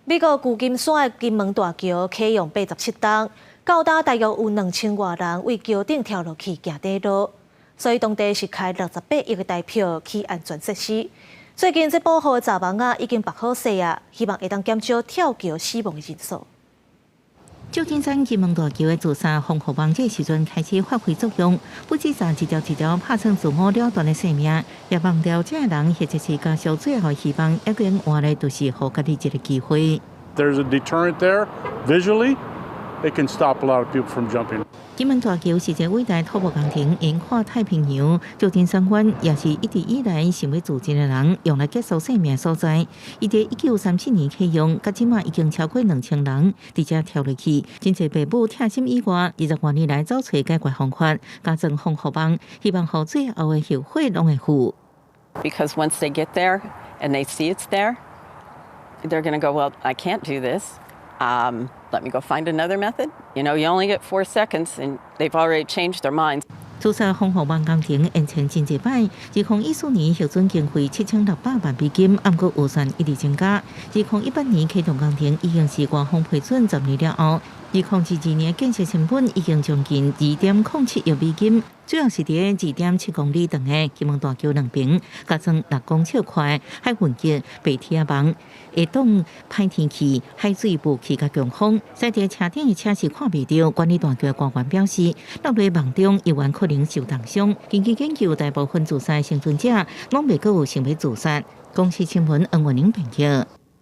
美國舊金山的金門大橋啟用87冬，到今大約有2000外人對橋頂跳落去行短路，所以當地是開68億的台票起安全設施。最近這保護的閘網仔已經縛好勢啊，希望會當減少跳橋死亡的人數。舊金山金門大橋的自殺防護網這時陣開始發揮作用，不止閘一條一條拍算自我了斷的性命，也放掉這个人或者是家屬最後希望，猶閣活咧，就是予家己一個機會。 There's a deterrent there visually. It can stop a lot of people from jumping. 金門大橋是一個偉大土木工程，橫跨太平洋，舊金山灣也是一直以來想欲自盡的人用來結束生命所在。伊佇1934年啟用，到這馬已經超過2000人佇遮跳落去。真濟爸母疼心以外，20外年來走揣解決方法，加裝防護網，希望予最後的後悔攏會負。 Because once they get there and they see it's there, they're going to go, "Well, I can't do this. Let me go find another method." You only get 4 seconds, and they've already changed their minds. 自殺防護網工程延前真濟擺，2014年核准經費7600萬美金，毋過預算一直增加。2018年啟動工程已經是官方批准10年了後，2022年建設成本已經將近2.07億美金，主要是佇2.7公里長的金門大橋兩邊加裝6公尺寬海運級白鐵網，會擋歹天氣、海水霧氣佮強風，駛佇車頂的車是看袂著。管理大橋的官員表示，落佇網中猶原可能受重傷。根據研究，大部分自殺倖存者攏袂閣有想欲自殺。公視新聞黃文玲編譯。